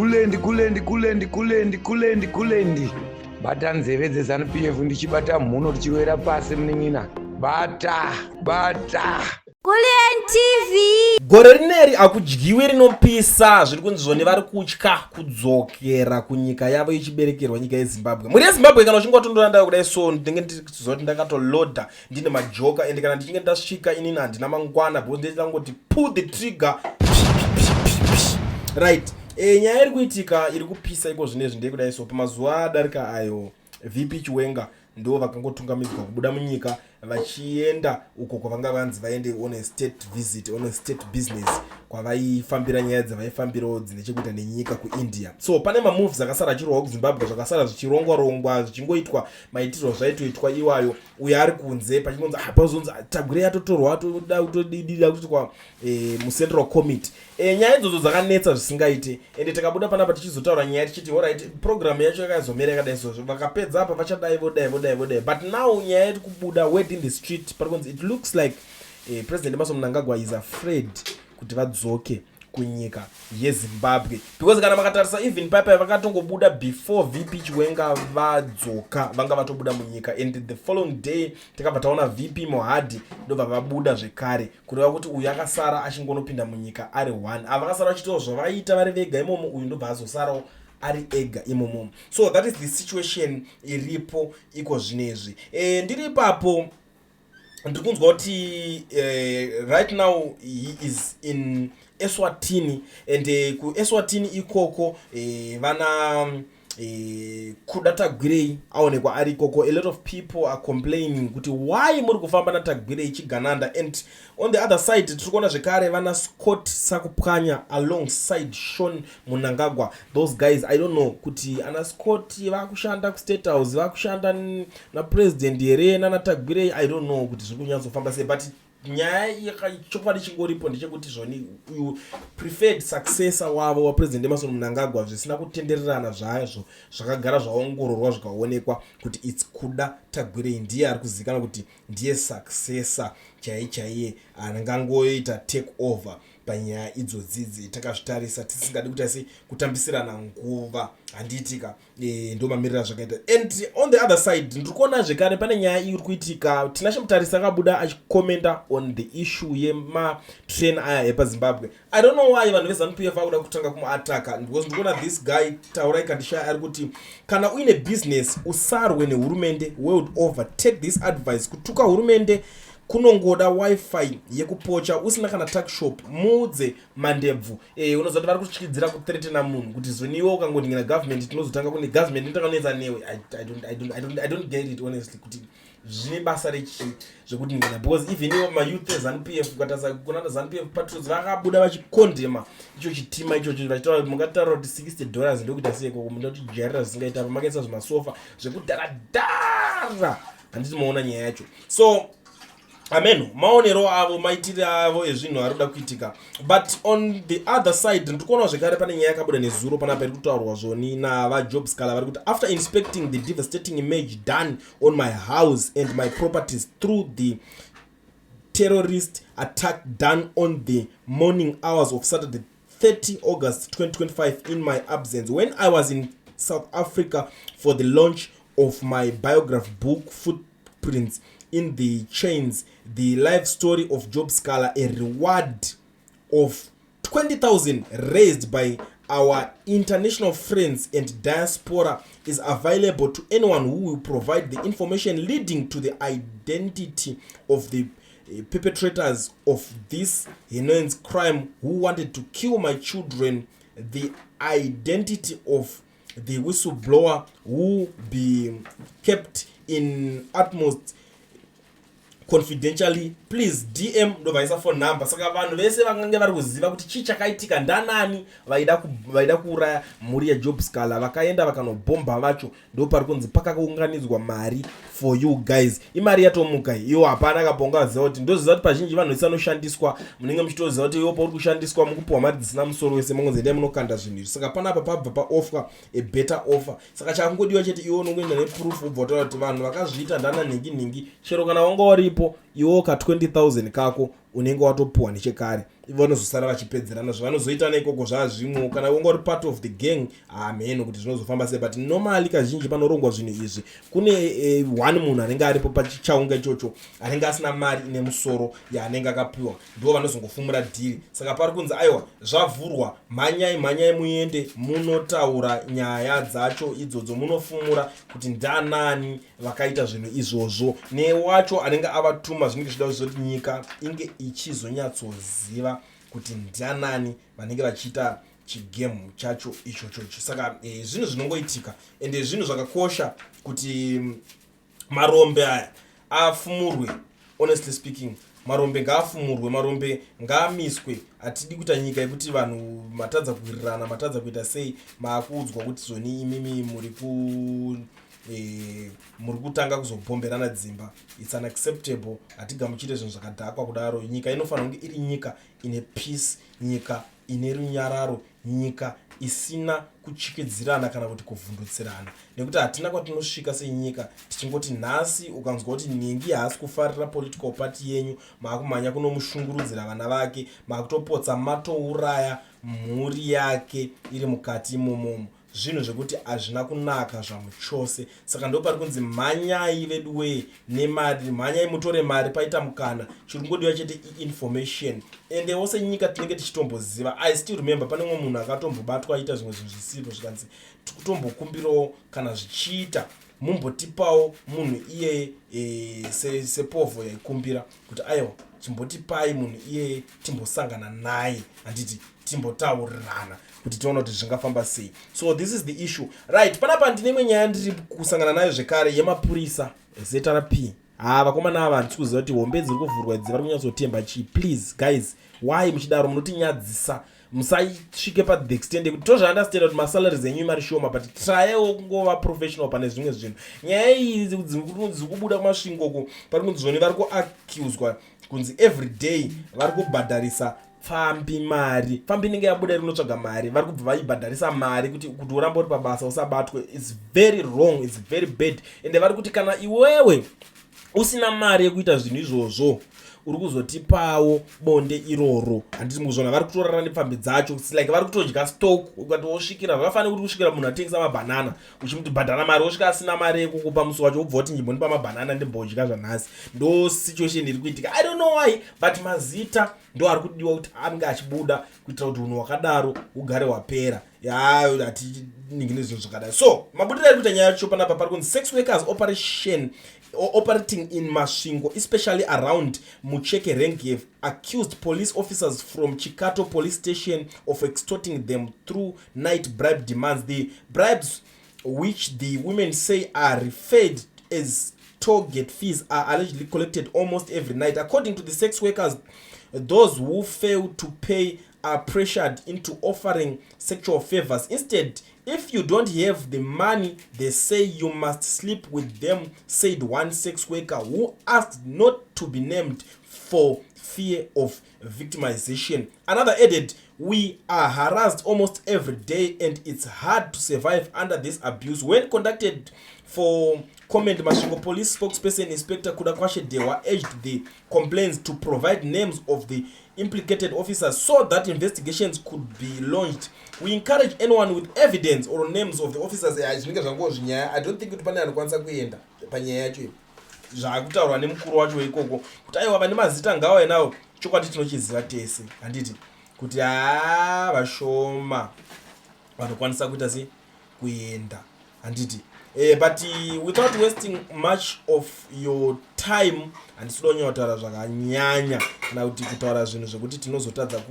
Kulendi, kulendi, kulendi, kulendi, kulendi, kulendi. Bata nzeve dzeZanu PF ndichibata mhuno tichiwera pasi munin'ina. Bata, bata. Kulliant TV. Gore rineri hakudyiwi rinopisa. Zviri kunzi zvoni vari kutya kudzokera kunyika yavo yechiberekerwa, nyika yeZimbabwe. Mhuri yeZimbabwe, kana uchinge watondora ndava kudai, so ndinenge ndichiziva kuti ndakatoloda, ndine majoka, ende kana ndichinge ndasvika inini handina mangwana, because ndangoti pull the trigger, right? Nyaya iri kuitika iri kupisa iko zvinezvi ndeyekudai. So pamazuva adarika ayo, VP Chiwenga ndo vakangotungamidzwa kubuda munyika vachienda uko kwavanga vanzi vaende on a state visit, on a state business, kwavaifambira nyaya dzavaifambirawo dzine chekuita nenyika kuIndia. So pane mamoves akasara achirwawo kuZimbabwe, zvakasara zvichirongwa rongwa, zvichingoitwa maitirwo zvaitoitwa iwayo. Uyo ari kunze pachingonzi, ah, pazonzi Tagwirei atotorwa, atoda kutodidira kuitwa mucentral committee. Nyaya idzodzo dzakanetsa zvisingaite, ende takabuda panapa tichizotaura nyaya tichiti, alright, program yacho yakazomera yakadai sozvo, vakapedza apa vachadai, vodai, vodai, vodai. But now nyaya iri kubuda, word in the street, pari kunzi it looks like President Emmerson Mnangagwa is afraid kuti vadzoke kunyika yeZimbabwe, because kana makatarisa even paipai vakatongobuda before VP Chiwenga vadzoka, vanga vatobuda munyika, and the following day takabva taona VP Mohadi ndobva vabuda zvekare, kureva kuti uyu akasara achingonopinda munyika ari one. Ava vakasara vachitawo zvavaita vari vega imomo, uyu ndobva azosarawo ari ega imomo. So that is the situation iripo iko zvinezvi. Ndiri ipapo, ndiri kunzwa kuti right now he is in Eswatini, and kuEswatini ikoko vana Kuda Tagwirei aonekwa ari ikoko. A lot of people are complaining kuti why muri kufamba naTagwirei chigananda? And on the other side tiri kuona zvekare vana Scott Sakupwanya alongside Sean Mnangagwa. Those guys, I don't know kuti ana Scott vakushanda kuState House, vakushanda napresident here, nanaTagwirei. I don't know kuti zviri kunyatsofamba sei, but nyaya chokwadi chingoripo ndechekuti zvoni uyu preferred successor wavo waPresident Emmerson Mnangagwa, zvisina kutendererana zvazvo, zvakagara zvaongororwa zvikaonekwa kuti it's Kuda Tagwirei, ndiye ari kuzivikanwa kuti ndiye successor chaiye chaiye angangoita take over panyaya idzodzidzi. Takazvitarisa tisingadi kuita sei, kutambisirana nguva, handiitika? Ndo mamiriro azvakaita. And on the other side ndiri kuona zvekare pane nyaya iri kuitika. Tinashe Mutarisi akabuda achikomenda on the issue yematrain aya epaZimbabwe. I don't know why vanhu veZANU PF vakuda kutanga kumuataka, because ndikuona this guy Taurai Kandishaya ari kuti kana uine business usarwe nehurumende. World over, take this advice: kutuka hurumende kunongoda WiFi yekupocha usina kana tuckshop. Muudze mandebvu. Unoziva kuti vari kutyidzira kuthreatena munhu kuti zoniwe ukangodingira government, tinozotanga kune government inotanga kunetsa newe. I don't get it honestly, kuti zvine basa rechii zvekuti ndina, because even iwo mayouth eZANU PF, ukatarisa kuna ZANU PF patriots, vakabuda vachikondema icho chitima ichocho, vachitaura kuti mungataura kuti $60 ndokuita sei ikoko, munotijairira zvisingaita apa, makaisa zvimasofa zvekudharadhara, handiti? Maona nyaya yacho. So amen, maonero avo, maitiro avo ezvinhu ari kuda kuitika. But on the other side ndiri kuonawo zvekare pane nyaya yakabuda nezuro panapa iri kutaurwa zvoni navaJob Sikhala. Vari kuti after inspecting the devastating damage done on my house and my properties through the terrorist attack done on the morning hours of Saturday 30 August 2025 in my absence when I was in South Africa for the launch of my biography book, Footprints in the Chains: The Life Story of Job Sikhala, a reward of 20,000 raised by our international friends and diaspora is available to anyone who will provide the information leading to the identity of the perpetrators of this heinous crime who wanted to kill my children. The identity of the whistleblower will be kept in utmost confidentially. Please DM." Ndobvaisa phone number. Saka vanhu vese vangange vari kuziva kuti chii chakaitika, ndanani vaida kuuraya mhuri yaJob Sikhala, vakaenda vakanobhomba vacho, ndo pari kunzi pakaunganidzwa mari for you guys. Imari yatomuka iwo, hapana kaponga ziva kuti ndoziva kuti pazhinji vanhu vese vanoshandiswa, munenge muchitoziva kuti iwo pauri kushandiswa mukupiwa mari dzisina musoro wese, mongonzi endai munokanda zvinhu izvi. Saka panapa pabva paofferwa a better offer. Saka chakungodiwa chete, iwe unongoenda neproof, ubva wataura kuti vanhu vakazviita ndana nhingi nhingi, chero kana wanga waripo. Iwewo ka 20,000 kako unenge watopuwa nechekare. Vanozosara vachipedzerana zvavanozoita neikoko zvazvimwewo. Kana unga uri part of the gang, hameno kuti zvinozofamba sei, but normally kazhinji panorongwa zvinhu izvi kune one munhu anenge aripo pachichaunga ichocho anenge asina mari ine musoro yaanenge akapiwa, ndo vanozongofumura dhiri. Saka pari kunzi aiwa, zvavhurwa, mhanyai, mhanyai muende munotaura nyaya dzacho idzodzo, munofumura kuti ndanani vakaita zvinhu izvozvo newacho anenge avatuma. Zvinenge zvichida kuzoti nyika inge ichizonyatsoziva kuti ndianani vanenge vachiita chigame chacho ichochocho. Saka zvinhu zvinongoitika, ende zvinhu zvakakosha kuti marombe aya afumurwe. Honestly speaking, marombe ngaafumurwe, marombe ngaamiswe. Hatidi kuita nyika yekuti vanhu matadza kuwirirana, matadza kuita sei, maakuudzwa kuti zvoni imimi muri kutanga kuzobhomberana dzimba. It's unacceptable. Hatigamuchire zvinhu zvakadhakwa kudaro. Nyika inofanira kunge iri nyika ine peace, nyika ine runyararo, nyika isina kuchikidzirana kana kuti kuvhundutsirana, nekuti hatina kwatinosvika senyika tichingoti nhasi ukanzwa kuti nhingi haasi kufarira political party yenyu, maakumhanya kunomushungurudzira vana vake, maakutopotsa matouraya mhuri yake iri mukati imomomo. Zvinhu zvekuti hazvina kunaka zvamuchose. Saka ndo pari kunzi mhanyai vedu wee nemari, mhanyai mutore mari paita mukana. Chiri kungodiwa chete iinformation, endewo senyika tinenge tichitomboziva. I still remember pane umwe munhu akatombobatwa aita zvimwe zvinhu zvisipo, zvikanzi tikutombokumbirawo kana zvichiita mumbotipawo munhu iyeye sepovho yaikumbira kuti aiwa, chimbotipai munhu iyeye timbosangana naye, handiti, timbotaurirana kuti tione kuti zvingafamba sei. So this is the issue, right? Panapa ndine imwe nyaya ndiri kusangana nayo zvekare yemapurisa, ZRP. Ha, vakomana ava handisi kuziva kuti hombe dziri kuvhurwa idzi vari kunyatsotemba chii. Please guys, why muchidaro? Munotinyadzisa. Musasvike pathe extent yekuti tozvaunderstanda kuti masalaries enyu imari shoma, but tryewo kungova professional pane zvimwe zvinhu. Nyaya iyi dziri kubuda kuMasvingoko, pari kunzi zvoni vari kuaccuswa kunzi every day vari kubhadharisa pfambi mari. Pfambi inenge yabuda iri kunotsvaga mari, vari kubva vaibhadharisa mari kuti urambe uri pabasa usabatwe. It's very wrong, it's very bad. Ende vari kuti kana iwewe usina mari yekuita zvinhu izvozvo, uri kuzotipawo bonde iroro, handiti mukuzvona? Vari kutorara nepfambi dzacho. It's like vari kutodya stock. Ukati wosvikira, zvakafanira kuti kusvikira munhu atengesa mabhanana uchimuti bhadhara mari, wosvika asina mari yekukupa musi wacho, wobva kuti ndimbonipa mabhanana ndimbodya zvanhasi. Ndo situation iri kuitika. I don't know why, but mazita ndo ari kudiwa kuti ange achibuda kuitira kuti unhu hwakadaro hugare hwapera. Ya, hatiningi nezvinhu zvakadai. So mabudiro ari kuita nyaya yacho panapa, pari kunzi sex workers operation operating in Masvingo, especially around Mucheke rank, have accused police officers from Chikato Police Station of extorting them through night bribe demands. The bribes, which the women say are referred as tollgate fees, are allegedly collected almost every night. According to the sex workers, those who fail to pay are pressured into offering sexual favors instead. "If you don't have the money, they say you must sleep with them," said one sex worker who asked not to be named for fear of victimization. Another added, "We are harassed almost every day and it's hard to survive under this abuse." When contacted for comment, Masvingo Police spokesperson Inspector Kudakwashe Dewa urged the complaints to provide names of the implicated officers so that investigations could be launched. "We encourage anyone with evidence or names of the officers." Zvinenge zvanguva zvinyaya. I don't think kuti pane anokwanisa kuenda panyaya yacho iyi. Zvaakutaurwa nemukuru wacho weikoko kuti aiwa, vane mazita ngauye nawo. Chokwadi tinochiziva tese, handiti, kuti haa, vashoma vanokwanisa kuita sei, kuenda, handiti? But without wasting much of your time, handisi kuda kunyanya kutaura zvakanyanya kana kuti kutaura zvinhu zvekuti tinozotadza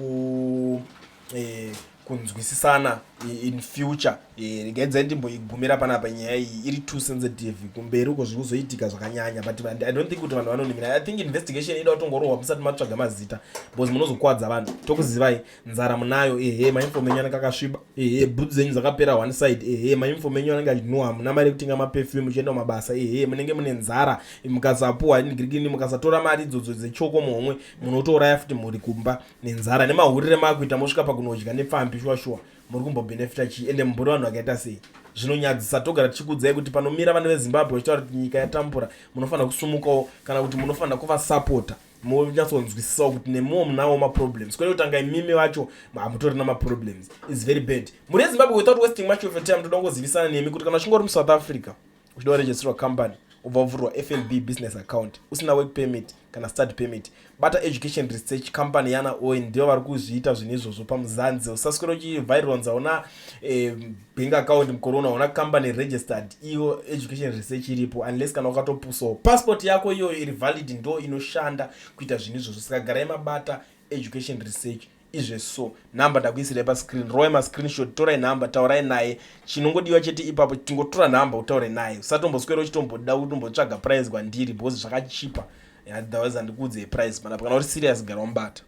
kunzwisisana in future. Regaidzai ndimboigumira panapa. Nyaya iyi iri too sensitive. Kumberi uko zviri kuzoitika zvakanyanya, but I don't think kuti vanhu vanonimira. I think investigation ida kutongorohwa musati matsvaga mazita, because munozokwadza vanhu. Tokuzivai, nzara munayo, ehe, mauniform enyu anenge akasviba, ehe, bhutsu dzenyu dzakapera one side, ehe, mauniform enyu anenge achinhuhwa, hamuna mari yekutenga maperfume muchienda kumabasa, ehe, munenge mune nzara. Mukasapuwa girigini, mukasatora mari idzodzo dzechoko muhomwe, munotouraya futi mhuri kumba nenzara nemahurire maakuita. Mosvika pakunodya nepfambi. Shuwa shuwa, muri kumbobhenefita chii? Ende mumbori vanhu vakaita sei? Zvinonyadzisa. Togara tichikuudzai kuti panomira vana veZimbabwe vachitaura kuti nyika yatambura, munofanira kusumukawo kana kuti munofanira kuvasapota, monyatsonzwisisawo kuti nemuwo munawo maproblems, kwete kutanga imimi vacho hamutorina maproblems. Is very bad. Muri yeZimbabwe, without wasting much of your time, toda kungozivisana nemi kuti kana uchinge uri muSouth Africa uchida kuregisterwa company, ubva wavhurwa FNB business account, usina work permit kana study permit, bata Education Research Company yana Oin. Ndivo vari kuzviita zvinhu izvozvo pamuzanzi. Usaswera uchivhaironza una bank account mucorona, una company registered. Iyo Education Research iripo, unless kana wakatopusawo. Passport yako iyoyo iri valid, ndo inoshanda kuita zvinhu izvozvo. Saka garai mabata Education Research izveso. Nhamba ndakuisirai pascreen, rowai mascreenshot, torai nhamba, taurai naye. Chinongodiwa chete ipapo, tingotora nhamba utaure naye. Usatomboswera uchitomboda kutombotsvaga price kwandiri, because zvakachipa. Otherwise handikuudzei price panapa. Kana uri serious, gara wamubata.